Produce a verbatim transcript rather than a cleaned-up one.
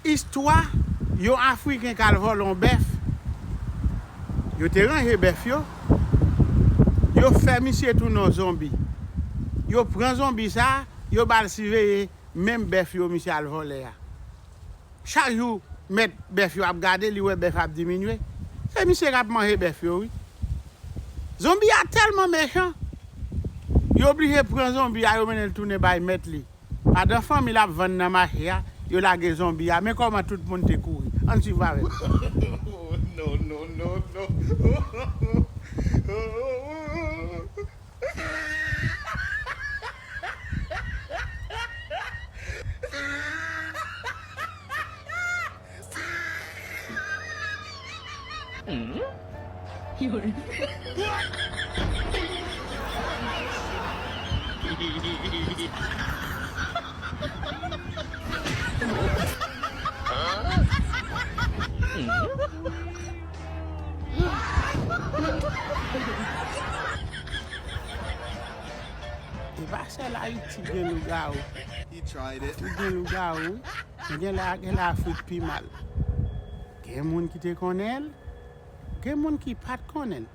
Istwa yon Afriken k al vòlè yon bèf. Yo te ranje bèf yo. Yo fè misye tounen yon zonbi. Yo pran zonbi sa a, yo ba l siveye menm bèf yo misye al vòlè a. Chak jou, mèt bèf yo ap gade, li wè bèf ap diminye. Se misye k ap manje bèf yo, wi. Zonbi a tèlman mechan, yo oblije pran zonbi a, yo mennen l tounen bay mèt li. Pandan fanmi l ap vann nan mache a, yo lage zonbi a. Men kòman tout moun te kouri. Ann swiv avè m. No, no, no, no. E pa sèl Ayiti gen lougawou. He tried it. Tout gen lougawou, wi. Men gen la, gen la Afrik pi mal. Gen moun ki te konnen l, gen moun ki pa t konnen l.